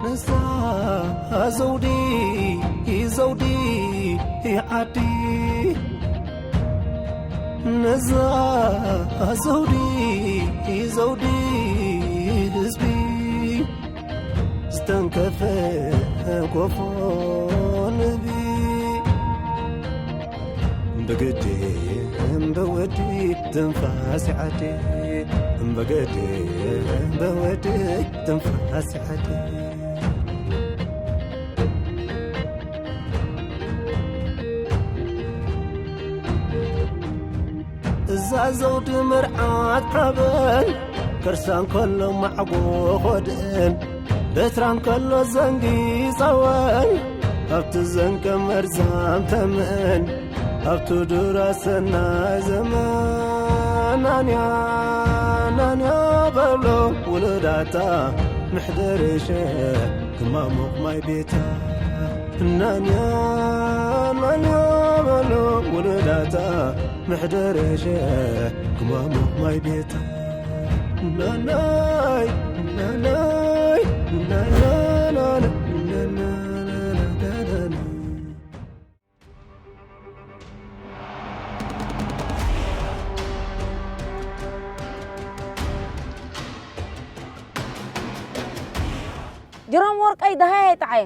ነዛ ዘውዲ ዘውዲ ዓዲ፣ ነዛ ዘውዲ ዘውዲ ህዝቢ፣ ዝተንከፈ ጎፎ ንህቢ። ብግዲ እምበወዲ ትንፋስ ዓዲ፣ ብግዲ እምበወዲ ትንፋስ ዓዲ። እዛ ዘውዲ መርዓት ሓበን፣ ከርሳ እንከሎ ማዕጎ ኾድእን፣ በትራ እንከሎ ዘንጊ ጸወን፣ ኣብቲ ዘንቀ መርዛም ተመን፣ ኣብቲ ዱራ ሰናይ ዘመን። ናንያ ናንያ በሎ ውሉዳታ፣ ምሕደርሸ ክማሙቕ ማይ ቤታ። ናንያ ናንያ በሎ ውሉዳታ፣ ምሕደርሸ ክማሙቕ ማይ ቤታ። ናናይ ናናይ ናናናና ናናናና። ጅሮም ወርቀይ ደሃይ ኣይጠዓየ።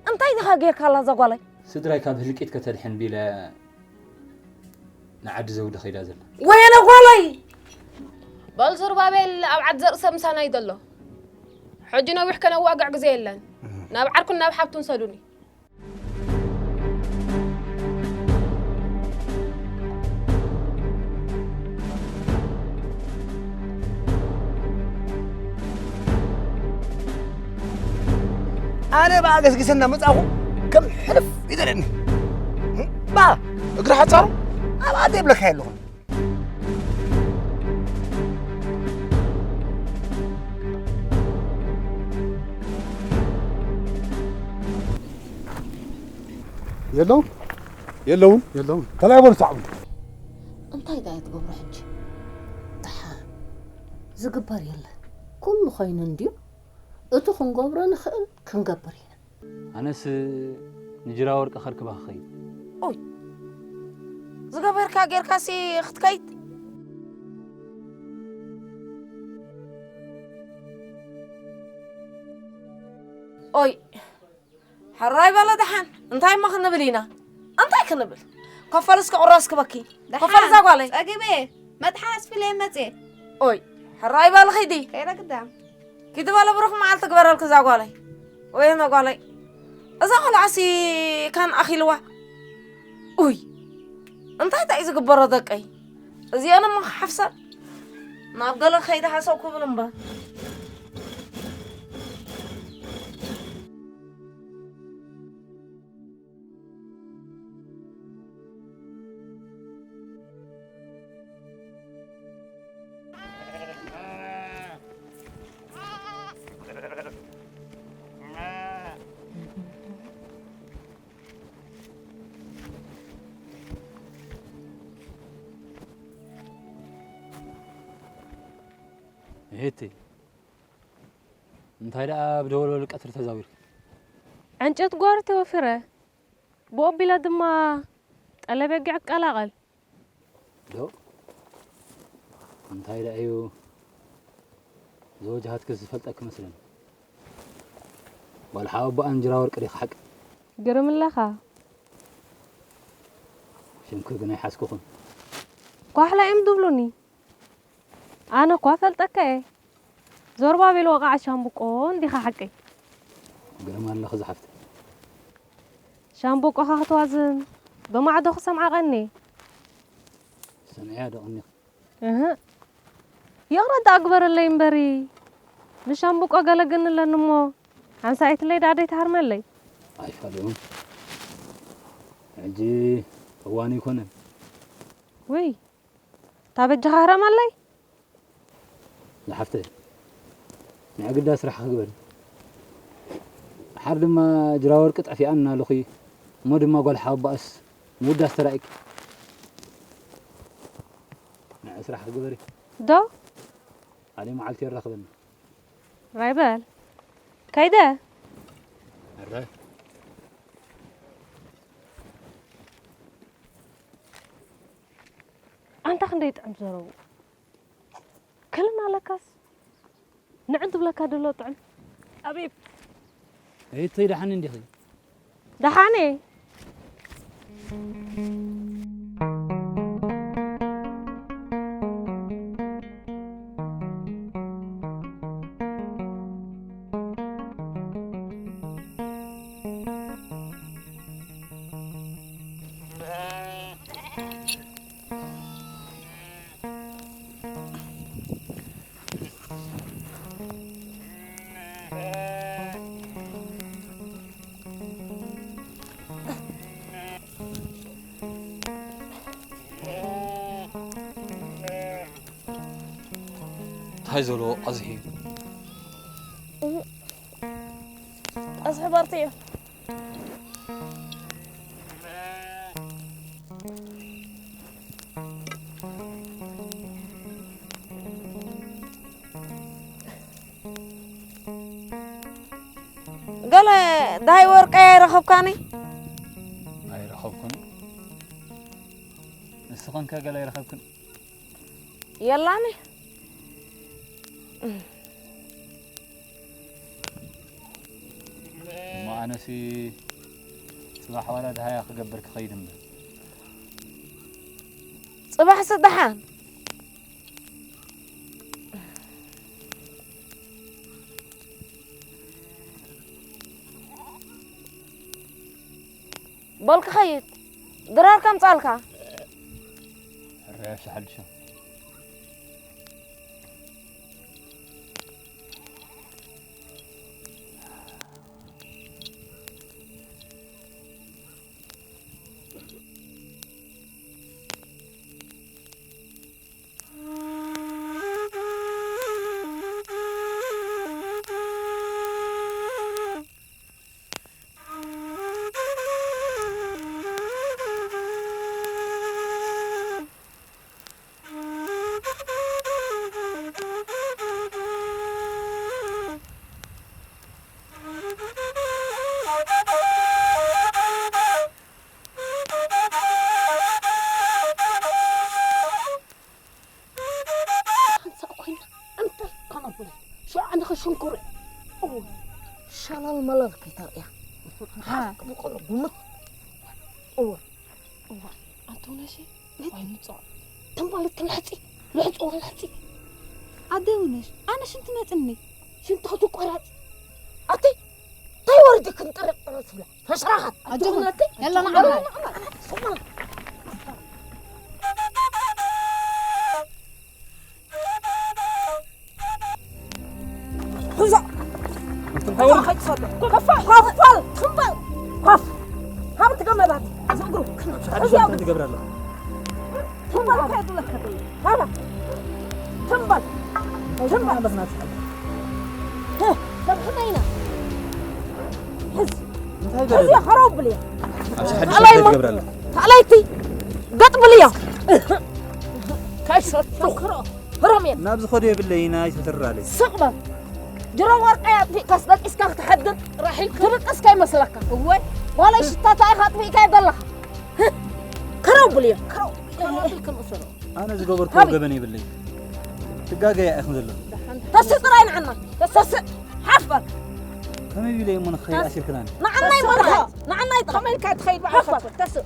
እንታይ ዲኻ ጌርካላ እዛ ጓለይ? ስድራይ ካብ ህልቂት ከተድሕን ቢለ ንዓዲ ዘውዲ ከይዳ ዘላ። ወየነ ጓለይ! በል ዙርባቤል ኣብ ዓዲ ዘርኢ ሰብ ምሳና እዩ ዘሎ። ሕጂ ነዊሕ ከነዋግዕ ግዜ የለን። ናብ ዓርኩን ናብ ሓብቱን ሰዱኒ። ኣነ ብኣ ገስጊሰ እናመጻኹ ከም ሕልፍ ይደለኒ። ባ እግሪ ሓጻሩ ኣብኣ ዘይብለካ የለኹም። የለውን የለውን የለውን። ተላይ በሉ ሰዕቡ። እንታይ ደኣ ትገብሮ ሕጂ? ደሓን ዝግበር የለን። ኩሉ ኮይኑ እንድዩ። እቲ ክንገብሮ ንኽእል ክንገብር ኢና። ኣነስ ንጅራ ወርቂ ከርክባ ክኸይድ። ኦይ ዝገበርካ ጌርካሲ ክትከይድ? ኦይ ሕራይ በለ ደሓን። እንታይ እሞ ክንብል ኢና? እንታይ ክንብል? ኮፈል እስከ ቁራስ ክበኪ። ኮፈል እዛ ጓለይ። ጸጊበ እየ። መጥሓ ኣስፊለ እየ መጽየ። ኦይ ሕራይ በል ኺዲ። ከይደ ግዳም። ኪዲ በለ ብሩኽ መዓልቲ ግበረልኪ እዛ ጓለይ። ወይነ ጓለይ። እዛ ቆልዓሲ ካን ኣኺልዋ። ኡይ እንታይ እንታይ እዩ ዝግበሮ ደቀይ? እዚኣን እሞ ክሓፍሰን ናብ ገለ ከይደ ሓሰብ ክብል እምበር። እህቲ እንታይ ደኣ ብደወለሉ ቀትሪ ተዛዊርኪ? ዕንጨት ጓሪ ተወፊረ ብኡ ኣቢለ ድማ ጠለብ የጊዕ ክቀላቐል። ዶ እንታይ ደኣ እዩ ዘወጃሃትኪ ዝፈልጠኪ መስለኒ። ጓል ሓወቦኣ እንጅራ ወርቂ ዲኺ ሓቂ? ግርም ኣለኻ። ሽምኪ ግን ኣይሓዝኩኹን። ኳሕላ እዮም ዝብሉኒ። ኣነ እኳ ፈልጠካ እየ። ዞርባቤል ወቓዕ ሻምብቆ እንዲኻ ሓቀይ። ግርም ኣለኺ ዝሓፍተይ። ሻምብቆኻ ክትዋዝን ብማዕዶ ክሰምዓ ቀኒ። ሰሚዐያ ዶ ቀኒኺ? እህ ይቕረ ደኣ ግበረለይ እምበሪ ንሻምብቆ ገለ ግን ኣለኒ እሞ ሓንሳኢትለይ ደኣ ደይትሃርመለይ። ኣይፋለውን ሕጂ እዋኑ ኣይኮነን። ውይ እታ በጃኻ ህረመለይ። ዝሓፍተይ ንዒ ግዳ ስራሕኺ ግበሪ። ድሓር ድማ ጅራወርቂ ጠፊኣና ኣለኹ እሞ ድማ ጓል ሓወቦኣስ ምውዳስ ተራእዩኪ። ንዒ ስራሕኺ ግበሪ። ዶ ካሊእ መዓልቲ የራኽበና። ራይ በል ከይደ። ኣረ ኣንታ ክንደይ ጥዕም ዘረቡ። ክልና ለካስ ንዕን ትብለካ ድሎ ጥዕም። ጠቢብ። እይተይ ደሓን እንዲኺ? ደሓነ። እንታይ ዘሎ ቀዝሒ? ቀዝሒ በርቲ እዩ። ገለ ዳይ ወርቀይ ኣይረኸብካኒ? ኣይረኸብኩን። ንስኽን ከ ገለ ኣይረኸብክን? የላኒ። እሞ ኣነሲ ጽባሕ ዋላ ድሃያ ክገብር ክኸይድ እምበር። ጽባሕ ስደሓን። በል ክኸይድ። ድራር ከምጻልካ። ሕራይ ኣሻሓልሻ። ሓንሳእ ኮይና እንተ ከነብሎ ሸዓንኸ ሽንኩር እዎ ሸለል መለል ከይተርእያ ሓቅ ብቆሎ ጉምት እዎ እዎ ኣንተ ውነሽ ዋይ ምፅኦ ተንባለት ክልሕፂ ልሕፅዎ ልሕፂ ኣደ ውነሽ ኣነ ሽንቲ መፅኒ ሽንቲ ክትቆራፅ ኣቲ እንታይ ወሪድክን ጥርጥር ትብላ ፈሽራኻት ኣጆኹም። ኣጆኹም ኣቲ የለና ዓባይ። ስማ ሕዞ እንታይ ወርድ? ከፋል ከፋል ትንበል ኮፍ ሃብቲ ገመዳት ዝእግሩ ሽሓ ሽሓ ትገብር ኣላ። ትንበል ከየድለካ ሃባ ትንበል ትንበል ኣለፍናት ሰብሕና ኢና ሕዝ እንታይ ሕዝ ገለ ኸረው ብልያ ኣብ ሽሓ ኣላይ ሽሓ ሞ- ትገብር ኣላ። ታለይቲ ገጥ ብልዮ ካይሰት ሮሜ ናብ ዝኸዶ የብለይና ይተተራለይ። ስቕ በል ጅሮ ወርቀይ ኣጥፊእካስ ደቂስካ ክትሓድር ራሒል ትብቅስ ከይመስለካ እወይ ጓለይ ሽታታ ኢኻ ኣጥፊእካዮ ዘለኻ ከረው ብልዮ ከረው ኣነ ዝገበርኩ ገበን የብለይ። ትጋገያ ኢኹም ዘሎ። ተስእ ጥራይ ንዓና ተስእ ሓፍ በል ከመይ ኢለ እሞ ንኸይ ኣሲርክናኒ? ንዓናይ መርሓ ንዓናይ ጥራይ ከመይ ኢልካ ትኸይድ ብዓኻ ተስእ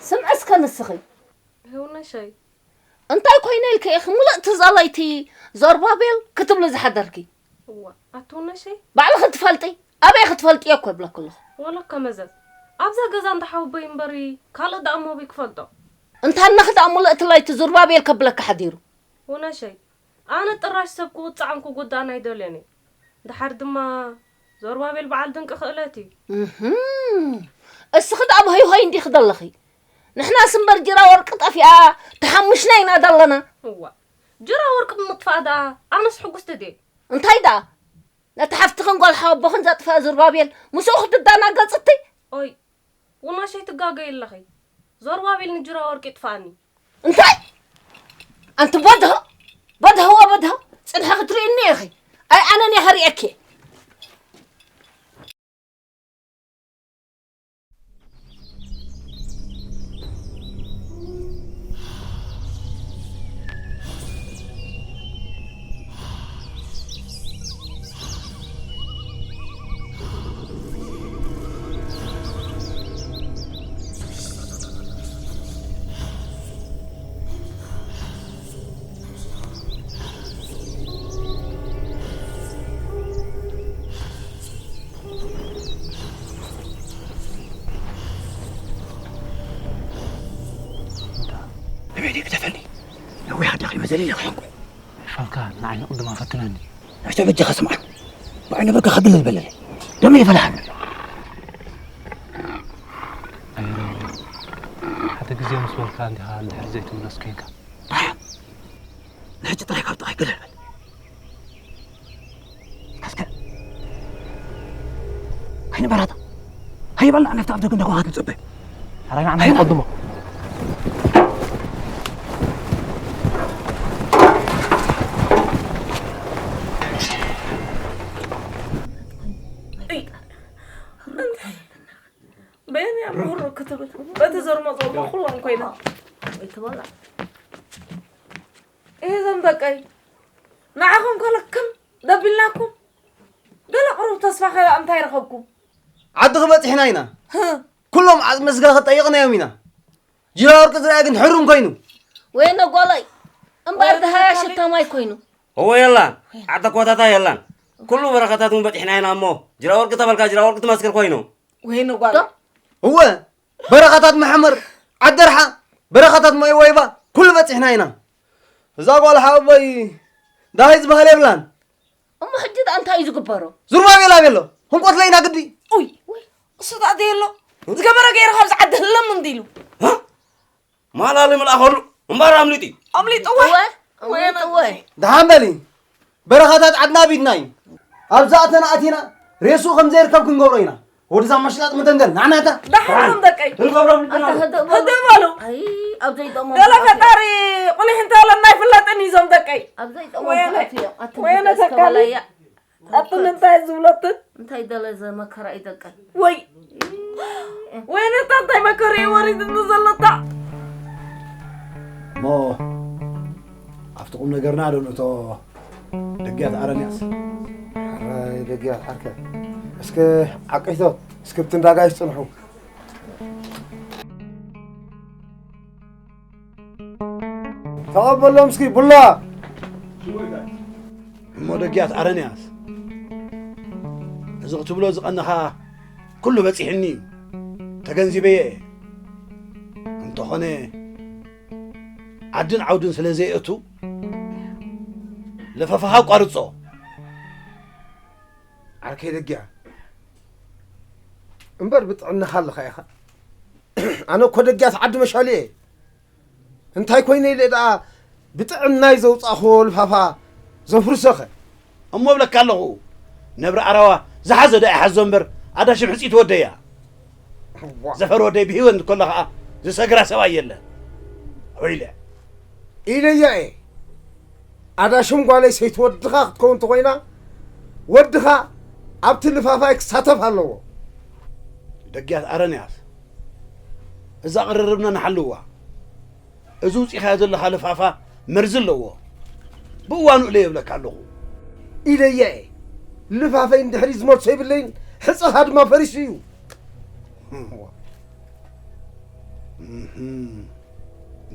ስምዒ እስከ ንስኺ። ህውነሸይ። እንታይ ኮይነ ኢልኪ ኢኺ ምልእቲ ዛላይቲ ዞርባቤል ክትብሊ ዝሓደርኪ? እዋ፣ ኣቲ ህውነሸይ። ባዕልኺ ትፈልጢ፣ ኣበይ ክትፈልጥዮ እኮ ይብለኪ ኣለኹ። ወለከ መዘዝ። ኣብዛ ገዛ እንዳ ሓወቦይ እምበሪ፣ ካልእ ደኣ እሞ ኣበይ ክፈልጦ? እንታነኺ ደኣ ምልእቲ ላይቲ ዞርባቤል ከብለኪ ሓዲሩ። ህውነሸይ፣ ኣነ ጥራሽ ሰብ ክውጽዓን ክጉዳእን ኣይደልዮን እየ። ደሓር ድማ ዞርባቤል በዓል ድንቂ ክእለት እዩ። እህም። እስኺ ደኣ ብሆይ ሆይ እንዲኺ ዘለኺ። ንሕናስ እምበር ጅራ ወርቂ ጠፊኣ ተሓሙሽና ኢና ዘለና። እዋ፣ ጅራ ወርቂ ብምጥፋኣ ደኣ ኣነስ ሕጉስቲ ድየ? እንታይ ደኣ? ነቲ ሓፍትኽን ጓል ሓወቦኽን ዘጥፍአ ዞርባቤል ምስኡ ክትደናገጽ እቲ? ኦይ፣ ውናሸይ ትጋገይ ኣለኺ። ዞርባቤል ንጅራ ወርቂ ይጥፋኣኒ። እንታይ? ኣንቲ በድሆ፣ በድሆ፣ በድሆ፣ ጽንሐ ክትርእይኒ ኢኺ። ኣይ ኣነን እየ ከርእየኪ። ንበይነይ ግደፈኒ። ነዊሕ ኣዳኺመ ዘሊለ ክሕንኩ። ፋልካ ንዓይ ንቕድማ ፈትነኒ። ንሕቶ በጃኻ ስምዓን። ብዓይነ በጋ ከግልል በለለይ። ደመይ ይፈላሓኒ። ኣይረ፣ ሓደ ግዜ ምስ በልካ እንዲኻ እንድሕር ዘይትምለስ ኮይንካ። ኣሕ፣ ንሕጂ ጥራይ ካብ ጥቓይ ግልል በል። እስከ ከይንበራታ። ሃይበልና፣ ነፍቲ ኣብ ደገ እንዳኾንካ ትጽበ። ኣራይ ንዓና ሃይና። ንቐድሞ። በየን እያ ምሁር ክትብል? በቲ ዘርመጾ እሞ ኩሎም ኮይና። ኣይትበላ። ይሄ ዘም በቀይ። ንዓኹም ከለክም ደቢልናኩም። ገለ ቅሩብ ተስፋ ከ እንታይ ረኸብኩም? ዓዲ ክበጺሕና ኢና። ህ። ኩሎም ዓጽሚ ስጋ ክጠይቕናዮም ኢና። ጅራ ወርቂ ዝረኣየ ግን ሕሩም ኮይኑ። ወይነ ጓለይ፣ እምበር ወይነ ደሃያ ጓለይ። ሽታ ማይ ኮይኑ። እወ የላን፣ ዓዲ ኮታታ የላን። ኩሉ በረኸታት እውን በጺሕና ኢና እሞ፣ ጅራ ወርቂ ተበልካ ጅራ ወርቂ ትመስክር ኮይኑ። ወይነ ጓለይ። እወ፣ በረኸታት መሐመር፣ ዓዲ ኣርሓ፣ በረኸታት ማይ ወይባ፣ ኩሉ በጺሕና ኢና። እዛ ጓል ሓወቦይ፣ ዳሃይ ዝበሃል የብላን። እሞ ሕጂ ደኣ እንታይ እዩ ዝግበሮ? ዙርባቤል ኣበይ ኣሎ? ህንቆት ለይና ግዲ። ኡይ፣ እሱ ደኣ ደየሎ? ዝገበረ ገይሩ ካብዚ ዓዲ ህለም እንዲሉ። ሃ? ማላሊ መልኣኸሉ እምበር ኣምሊጡ። ኣምሊጥዎ? እወ፣ ኣምሊጥዎ። ደሓን በሊ። በረኻታት ዓድና ቢድና እዩ። ኣብዛ ኣተና ኣቲና ሬስኡ ከም ዘይርከብ ክንገብሮ ኢና። ወድዛ ማሽላጥ መደንገል፣ ናዕናታ። ደሓን እዮም ደቀይ። ህልጎብሮም ኣታ ህድእ በሉ። ህድእ በሉ። ኣይ፣ ኣብ ዘይጠቕሞም ገለ ኣትዮም። ፈጣሪ ቁሊሕ እንተበለና ኣይፍለጥን እዩ እዞም ደቀይ። ኣብ ዘይጠቕሞም ወይነ፣ ኣትዮም። ኣቲ ወይነ እስከ ተካሊ። በላያ። ኣቲ እንታይ ዝብለትን? እንታይ ደለ ዘመከራ እዩ ደቀይ። ወይ። ወይነ እታ እንታይ መከራ እዩ ወሪድኒ ዘለታ? እሞ ኣብቲ ቁም ነገርና ዶ ንእቶ ደግያት ኣረንያስ? ሕራይ ደግያት ዓርከ። እስከ ዓቀይቶ፣ እስክብቲ እንዳጋይሽ ጽንሑ። ተቐበሎም እስኪ ቡላ። እሞ ደግያት ኣረንያስ፣ እዚ ክትብሎ ዝቐነኻ ኩሉ በጺሕኒ እዩ። ተገንዚበየ እየ። እንተኾነ ዓድን ዓውድን ስለ ዘየእቱ፣ ለፈፋኻ ኣቋርጾ። ዓርከይ ደግያ፣ እምበር ብጥዕናኻ ኣለኻ ኢኻ። ኣነ እኮ ደግያት ዓዲ መሻሉ እየ። እንታይ ኮይነ ኢለ ደኣ ብጥዕናይ ዘውጻእኽዎ ልፋፋ ዘፍርሶኸ? እሞ እብለካ ኣለኹ፣ ነብሪ ኣራዋ ዝሓዘ ደኣ ይሓዞ እምበር፣ ኣዳሽም ሕጽይቲ ወደያ። እዋ። ዘፈር ወደይ ብህይወት እንከሎ ኸኣ ዝሰግራ ሰብኣይ የለን። ወይለ። ኢለያ እየ። ኣዳሽም ጓለይ ሰይቲ ወድኻ ክትከውን እንተኾይና፣ ወድኻ ኣብቲ ልፋፋይ ክሳተፍ ኣለዎ። ደግያት ኣረንያስ፣ እዛ ቅርርብና ንሓልዋ። እዚ ውጺኻዮ ዘለኻ ልፋፋ መርዚ ኣለዎ። ብእዋኑ እለ የብለካ ኣለኹ። ኢለያ እየ። ልፋፈይ እንድሕሪ ዝመልሶ የብለይን፣ ሕጸኻ ድማ ፈሪሱ እዩ። እህም።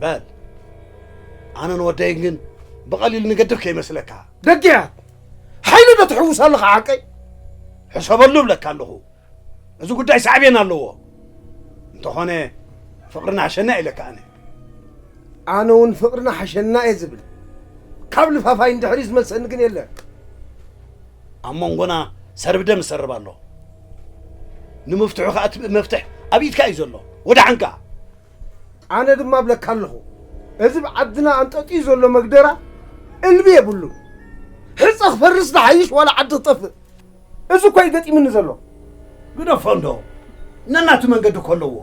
በል፣ ኣነን ወደይን ግን ብቐሊል ንገድፍ ከይመስለካ። ደጊያት፣ ሓይሊ ዶ ትሕውስ ኣለኻ ሓቀይ? ሕሰበሉ እብለካ ኣለኹ። እዚ ጉዳይ ሳዕቤን ኣለዎ። እንተኾነ፣ ፍቕርና ሓሸና ኢለካ ኣነ። ኣነ እውን ፍቕርና ሓሸና እየ ዝብል። ካብ ልፋፋይ ንድሕሪ ዝመልሰኒ ግን የለን። ኣብ መንጎና ሰርብደም ይሰርብ ኣሎ። ንምፍትሑ ከኣ እቲ መፍትሕ ኣብ ኢድካ እዩ ዘሎ። ወደ ዓንካ። ኣነ ድማ እብለካ ኣለኹ፣ እዚ ብዓድና ኣንጠጥዩ ዘሎ መግደራ እልቢ የብሉን። ሕፀ ክፈርስ ዝሓይሽ ዋላ ዓዲ ክጠፍእ። እዚ እኮ እዩ ገጢምኒ ዘሎ። ግደፎ እንዶ፣ ነናቱ መንገዲ እኮ ኣለዎ።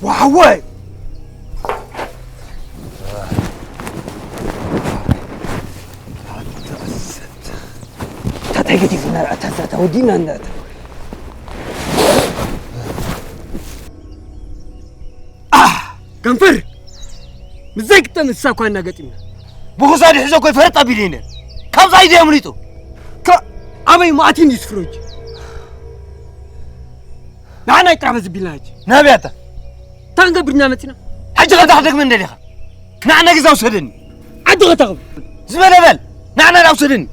ዋወይ! ታታይ ገዲፉ ነራ፣ እታ እዛ ተወዲና እንዳ እታ። ኣህ! ከንፈር! ምስ ዘይግጠም እንስሳ እኳ ኢና ገጢምና። ብኽሳድ ይሕዞ እኮ ይፈረጥ ኣቢሉ እየ ነይረ። ካብዛ ኢደይ ኣምሊጡ። ከ-፣ ኣበይ ማእቲን እዩ ስፍሮ ሕጂ? ንዓና ይጥራበ ዝቢልና ሕጂ። ናበይ ኣታ? እንታይ ክንገብር ኢና መፂና? ሕጂ ኸ እንታይ ክደግመ እንደሊኻ? ንዓና ገዛ ውሰደኒ። ዓዲ ኸ እንታይ ክብል? ዝበለ በል። ንዓና ዳ ውሰደኒ።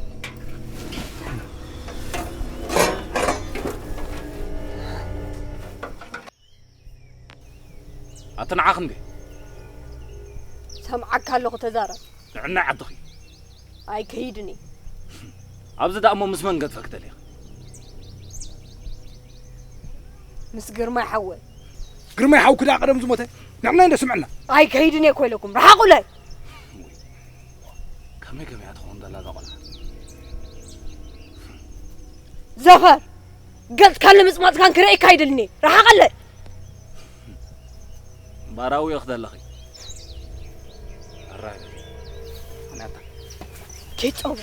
ኣቲ ንዓኽ እንዴ? ሰምዓካ ኣለኹ፣ ተዛረብ። ንዕናይ ዓድኺ። ኣይከይድን እየ። ኣብዚ ደኣ እሞ ምስ መን ገድፈ ክደልየኺ? ምስ ግርማይ ሓወይ። ግርማይ ሓውኪ ደኣ ቀደም ዝሞተ? ንዕናይ እንደ ስምዕና። ኣይከይድን እየ እኮ ኢለኩም፣ ርሓቑለይ። ከመይ ከመይ እያ ትኸውን ዘላ እዛ ቆልዓ? ዘኸር፣ ገጽካን ንምጽማጽካን ክርእየካ ኣይደልን እየ። ርሓቐለይ። እምበኣር ኣብኡ ኢኺ ዘለኺ። ኣራግፊ። ኣናታ። ኬድ ጸወ።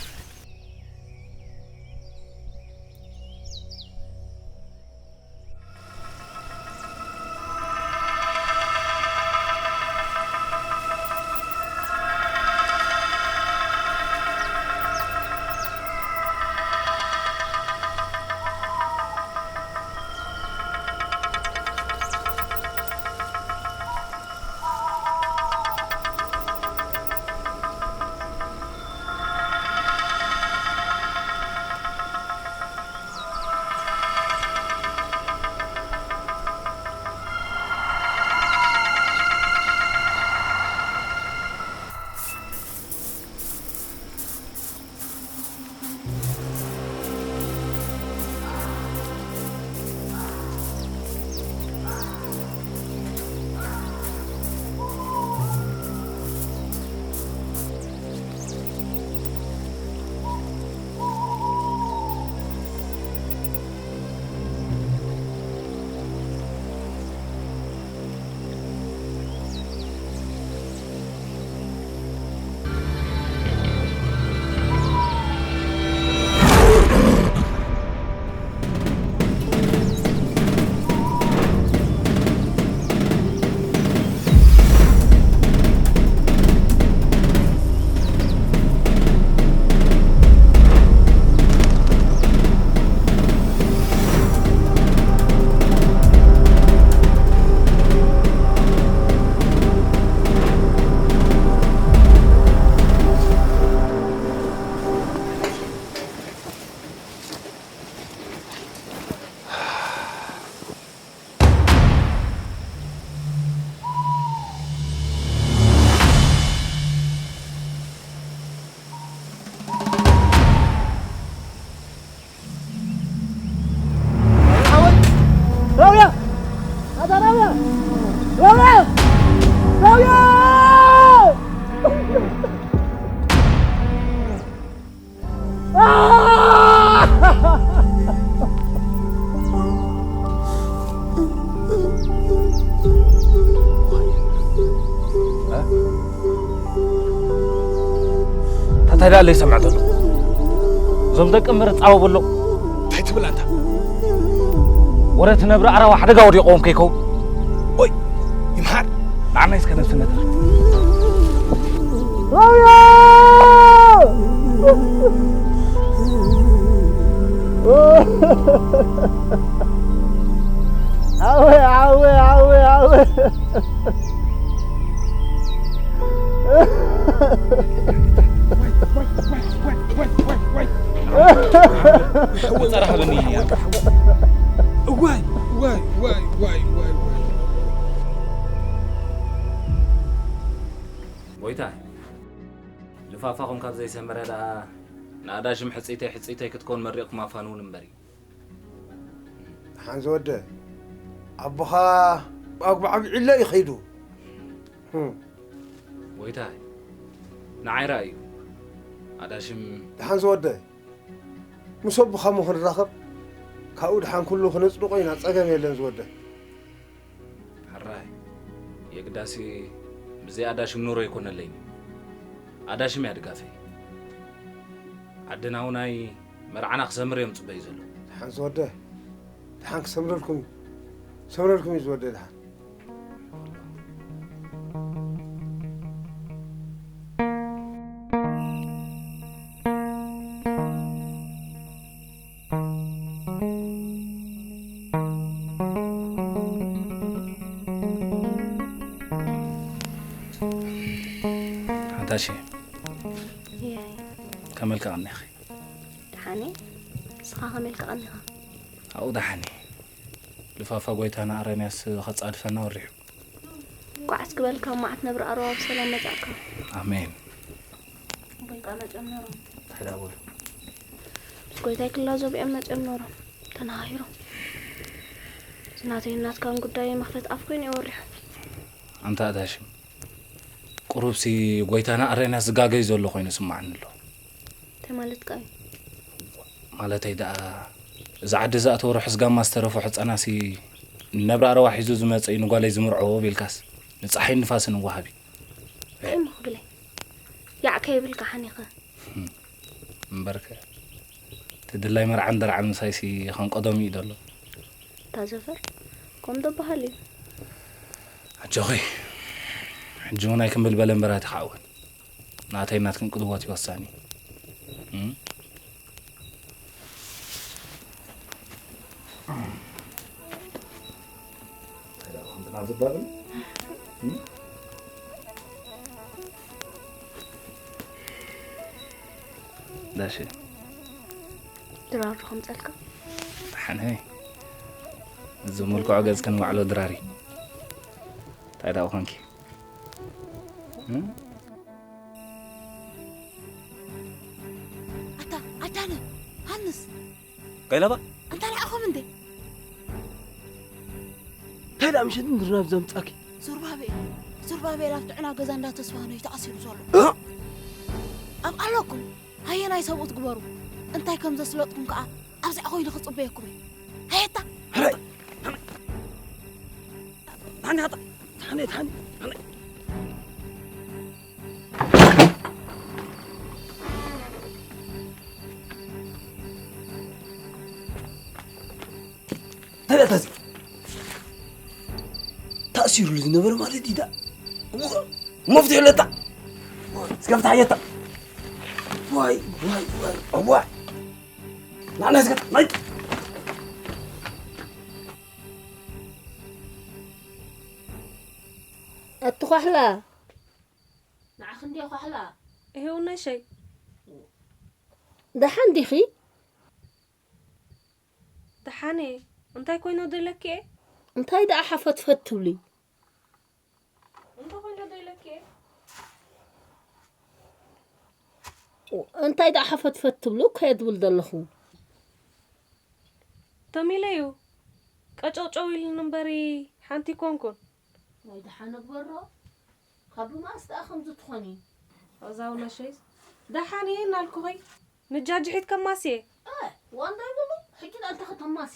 እንታይ ደኣ ኣለይ ሰምዕ ዘሎ? እዞም ደቂ እምበር ጻወ በሎ። እንታይ ትብል ኣንታ? ወረ ትነብረ ኣራዋ ሓደጋ ወዲቖዎም ከይከውን። ኦይ፣ ይምሓር። ንዓና እስከ ነብስነት። ኣወ፣ ኣወ፣ ኣወ፣ ኣወ። እዋይ እዋይ እዋይ እዋይ እዋይ። እዋይ እዋይ እዋይ እዋይ እዋይ። ጎይታይ፣ ልፋፋኹም ካብ ዘይሰመረ ደኣ ንኣዳሽም ሕጽይተይ ሕጽይተይ ክትከውን መሪቕኩም ኣፋንውን እምበሪ። ደሓን ዝወደ ኣቦኻ ኣጉባዕቢዕለ እዩ ኸይዱ። ጎይታይ፣ ንዓይ ርኣዩ። ኣዳሽም ደሓን ዝወደ ምስ ኣቦኻ እሞ ክንራኸብ፣ ካብኡ ደሓን ኩሉ ክነጽድቆ ኢና፣ ጸገም የለን ዝወደ። ሕራይ፣ የግዳሲ ብዘይ ኣዳሽም ኑሮ ኣይኮነለይን። ኣዳሽም እያ ድጋፈይ። ዓድና ውናይ መርዓና ክሰምር እዮም ጽበዩ ዘሎ። ደሓን ዝወደ፣ ደሓን ክሰምረልኩም እዩ። ክሰምረልኩም እዩ ዝወደ ደሓን። ሓንታሽ ከመልካ ቀኒኺ? ደሓን እየ። ንስኻ ከመይ ኢልካ ቀኒኻ? ኣብኡ ደሓን እየ። ልፋፋ ጎይታና ኣረንያስ ኸጻድፈና ወሪሑ። ጓዕስ ክበል ካብ መዓት ነብሪ ኣርዋ ብሰላም መጻእካ። ኣሜን። ጎይታ መጨመሮም። ጎይታይ ክላዞ ብኦም መጨመሮም ተነሃሂሮም። ዝናተይን ናትካን ጉዳይ መኽፈት ኣፍ ኮይኑ እዩ ወሪሑ። ኣንታ ኣዳሽም ቁሩብሲ ጎይታና ኣረንያስ ዝጋገይ ዘሎ ኮይኑ ስማዓኒ ኣሎ። እንታይ ማለትካ እዩ? ማለተይ ደኣ እዚ ዓዲ ዝኣተወ ርሑስ ጋማ ዝተረፎ ሕጸናሲ ንነብሪ ኣረዋ ሒዙ ዝመጸ እዩ ንጓለይ ዝምርዖ ቢልካስ ንጸሓይን ንፋስን እወሃቢ። እንታይ እሞ ክብለይ? ያዕ ከይብልካ ሓኒኸ። እምበርከ እቲ ድላይ መርዓን ደርዓን ምሳይሲ ከንቀዶም እዩ ደሎ። እታ ዘፈር ከምኡ ዶ በሃል እዩ። ኣጆኺ ሕጂ እውን ኣይክምብል በለ እምበር ኣይትኽዓወን። ናተይ ናትክን ቅድወት ይወሳኒ። ዳሽ ድራር ከምፀልካ ሓንሀይ እዚ ምልክዖ ገፅክን ዋዕሎ ድራሪ እንታይ ደኣ ኮንኪ ኣታ ኣዳነ ሃንስ ገለባ ኣንታ ንዓኹም እንዴ እንታይ ደኣ ምሸት እንድርና ብዘምጻኪ ዙርባቤል ዙርባቤል ኣብ ጥዕና ገዛ እንዳ ተስፋ ነው ተኣሲሩ ዘሎ ኣብ ኣለኩም ሃየናይ ሰብኡት ግበሩ እንታይ ከም ዘስለጥኩም ከዓ ኣብዚኣ ኮይኑ ክፅበየኩም እዩ ሃየታ ታኒ ሃጣ ታኒ ታኒ ታኒ ተለታዚ ተኣሲሩሉ ዝነበረ ማለት እዩ ዳ መፍትሒ ኣለታ እስከ ፍትሓየታ ዋይ ዋይ ዋይ እዋ ናና እስከ ናይ ኣቲ ኳሕላ ንዓኺ እንድየ ኳሕላ እሄው ነሸይ ደሓን ዲኺ ደሓን እየ እንታይ ኮይነ ዶ ኢለኪ እየ እንታይ ደኣ ሓፈትፈት ትብሊ እንታይ ኮይነ ዶ ኢለኪ እየ እንታይ ደኣ ሓፈትፈት ትብሉ እኮ እየ ዝብል ዘለኹ ተሚለ እዩ ቀጨውጨው ኢሉኒ እምበሪ ሓንቲ ይኮንኩን ናይ ደሓን እግበሮ ካብ ብማእስ ደኣ ከምዚ ትኾኒ ኣዛው ነሸይስ ደሓን እየ እናልኩኺ ንጃጅሒት ከማስየ ዋንዳ ይብሉ ሕጂ ደኣ እንታይ ከተማሲ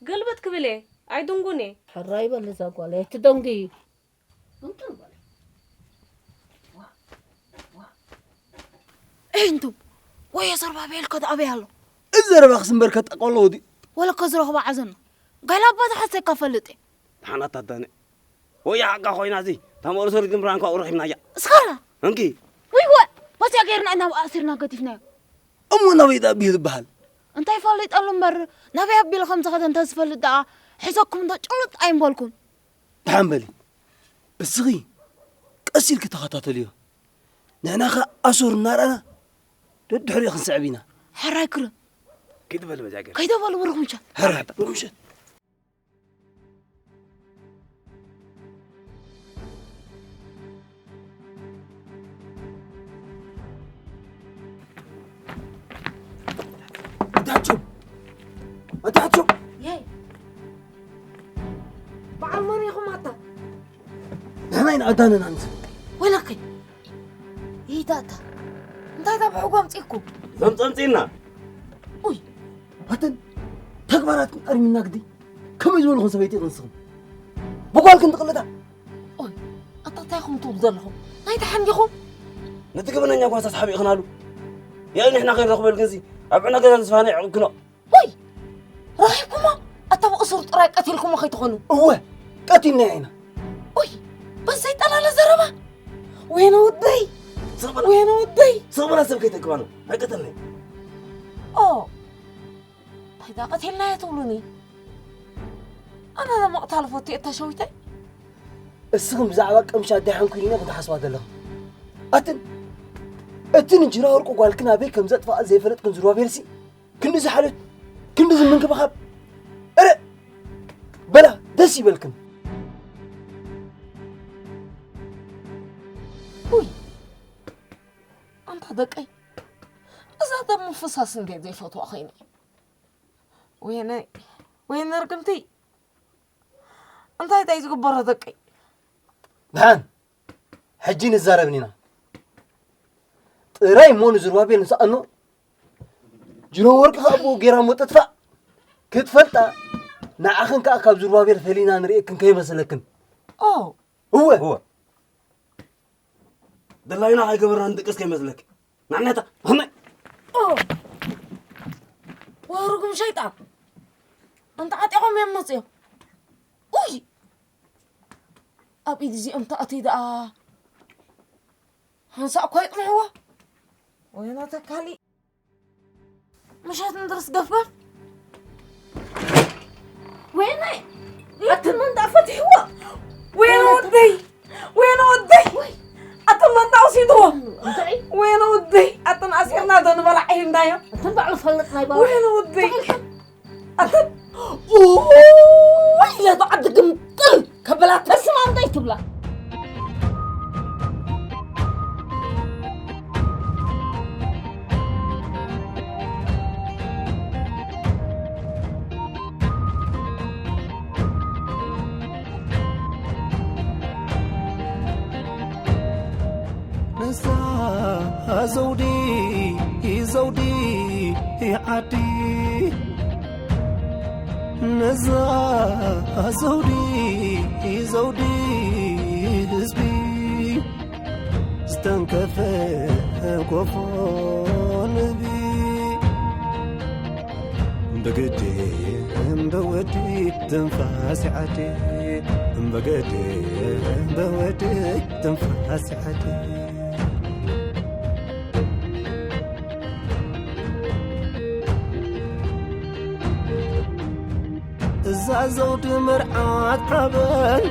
ግልብጥ ክብል እየ ኣይድንጉን እየ ሕራይ በል እዛ ጓለይ ኣይትደንጉ ግምጥል በል እንቱም ወይ ዘርባቤል ከ ኣበይ ኣሎ? እዚ ዘረባ ክስምበር ከጠቀሎ ወዲ ወለከ ዝረኽባ ዓዘና ጋይላ ኣባታ ሓሰካ ፈልጥ እየ። ሓናት ኣዳነ ወይ ሓቃ ኮይና እዚ ታመሩ ሰር ግን ብራንኳ ቁርሕ ምናያ እስኻላ እንኪ ወይ ወ መሲያ ገይርና ኢና ኣሲርና ገዲፍናዮ። እሞ ናበይ ዳ ቢህ ዝበሃል እንታይ ፈልጠሉ እምበር ናበይ ኣቢሉ ከም ዝኸደ እንተ ዝፈልጥ ደኣ ሕዘኩም እንተ ጭሉጥ ኣይምበልኩም። ደሓን በሊ እስኺ ቀስ ኢልኪ ተኸታተልዮ። ንሕና ኸ ኣሱር እናረኣና ደድሕሪኡ ክንስዕብ ኢና። ሕራይ ክረ ኪድ በል በጃ ገር ከይደ በሉ ብሩኽ ምሸት። ሕራይ ብሩኽ ምሸት። ኣታቸው ኣታቸው የይ በዓል መን ኢኹም ኣታ ንሕና ኢና ኣዳነና ንስ ወለከይ ይዳታ እንታይ ዳ ብሕጎ ኣምፂእኩ ዘምፀምፂና ኡይ ኣተን ተግባራትኩም ኣርሚና ግዲ ከመይ ዝበልኹም ሰበይቲ ንስኹም ብጓልክን ትቕልዳ ኦይ ኣታ እንታይ ኢኹም ትብሉ ዘለኹም ናይ ተሓንጊኹም ነቲ ገበነኛ ጓሳ ሰሓቢእኽናሉ ያይ ንሕና ከይንረኽበልክን ሲ ኣብ ዕነ ገዛ ንስፋና ይዕቕክኖ ወይ ረኺብኩሞ ኣታ ብእሱር ጥራይ ቀቲልኩሞ ከይትኾኑ እወ ቀቲልናያ ኢና ኡይ በስ ዘይጠላለ ዘረባ ወይነ ወደይ ወይነ ወደይ ስቕበላ ሰብ ከይተግባና ኣይቀተልናይ ኦ እንታይ ዳ ቀቲልናዮ ትብሉኒ ኣነ ዳ ምቕታል ፈትየ እታ ሸዊተይ እስኽን ብዛዕባ ቀምሻ ኣዳይ ሓንኩይነ ክትሓስባ ዘለኹም ኣትን እቲ ንጅራ ወርቁ ጓልክን ኣበይ ከም ዘጥፋኣ ዘይፈለጥክን ዝሩባቤልሲ ክንዲ ዝሓለት ክንዲ ዝምንክብኻብ እረ በላ ደስ ይበልክን ውይ ኣንታ ደቀይ እዛ ደሞ ፍሳስ እንዴት ዘይፈትዋ ኸይነ ወይነይ ወይነ ርግምቲ እንታይ እንታይ ዝግበሮ ደቀይ ደሓን ሕጂ ንዛረብን ኢና ጥራይ እሞ ንዝሩባቤል ንስኣኖ ጅሮ ወርቂ ከኣ ብኡ ገይራ እሞ ጥጥፋእ ክትፈልጣ ንዓኽን ከኣ ካብ ዝሩባቤል ፈሊና ንርእየክን ከይመስለክን ኦ እወ እወ ድላይና ኣይገበርና ንድቅስ ከይመስለክ ንሕነታ ሃመይ ኦ ወይ ርጉም ሸይጣን ኣንተ ዓጢቖም እዮም መፅዮም ኡይ ኣብ ኢድ እዚኦም ተኣትዩ ደኣ ሓንሳእ እኳ ይቕንዕዎ ወይና ተካሊ ምሸት ንድርስ ገፍገፍ ወይናይ ኣቲ መንጣ ፈትሕዎ ወይና ወደይ ወይና ወደይ ኣቲ መንጣ ወሲድዎ እንታይ ወይና ወደይ ኣትን ኣሲርና ዶ ንበላዕ ኢልናዮ እንትን ባዕሉ ፈልጥ ናይ ባዕሉ ወይና ወደይ ኣትን ወይ ለቶ ዓዲ ግምጥል ከበላ ተስማምታ ይትብላ ንሳ ዘውዲ ዘውዲ ዓዲ ነዛ ዘውዲ ዘውዲ ህዝቢ ዝተንከፈ ኮፎ ንቢ ብግዲ እምበወዲ ትንፋስ ዓዲ እምበገዲ እምበወዲ ትንፋስ ዓዲ እዛ ዘውዲ መርዓት ሓበን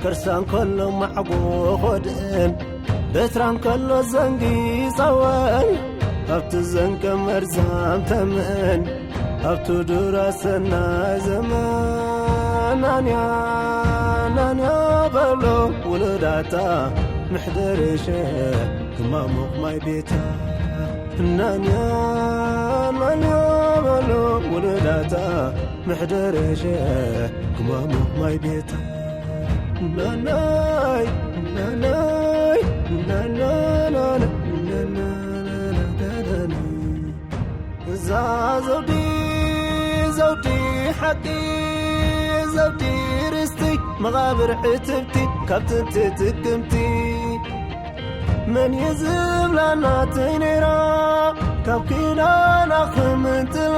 ከርሳ እንከሎ ማዕጎ ኾድእን በትራ እንከሎ ዘንጊ ጸወን ኣብቲ ዘንቀ መርዛም ተምእን ኣብቲ ዱራ ሰናይ ዘመን ናንያ ናንያ በሎ ውሉዳታ ምሕደርሸ ክማሙቕ ማይ ቤታ ናንያ ናንያ በሎ ውሉዳታ ምሕደርሸ ክማሙቕ ማይ ቤታ ናናይ ናናይ ናናና እዛ ዘውዲ ዘውዲ ሓቂ ዘውዲ ርስቲ መቓብር ዕትብቲ ካብ ጥንቲ ጥቅምቲ መን እዩ ዝብላ ናተይ ነይራ ካብ ኪዳና ክምንጥላ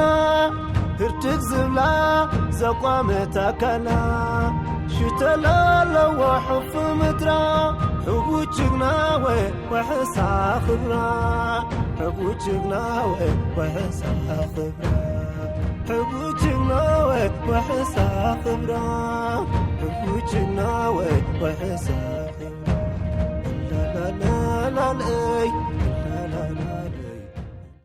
ህርድግ ዝብላ ዘቋመት ኣካላ ሽተላ ኣለዋ ሕፉ ምድራ ሕቡ ጅግና ወይ ወሕሳ ክብራ ሕቡ ጅግና ወይ ወሕሳ ክብራ ሕቡ ጅግና ወይ ወሕሳ ክብራ ሕቡ ጅግና ወይ ወሕሳ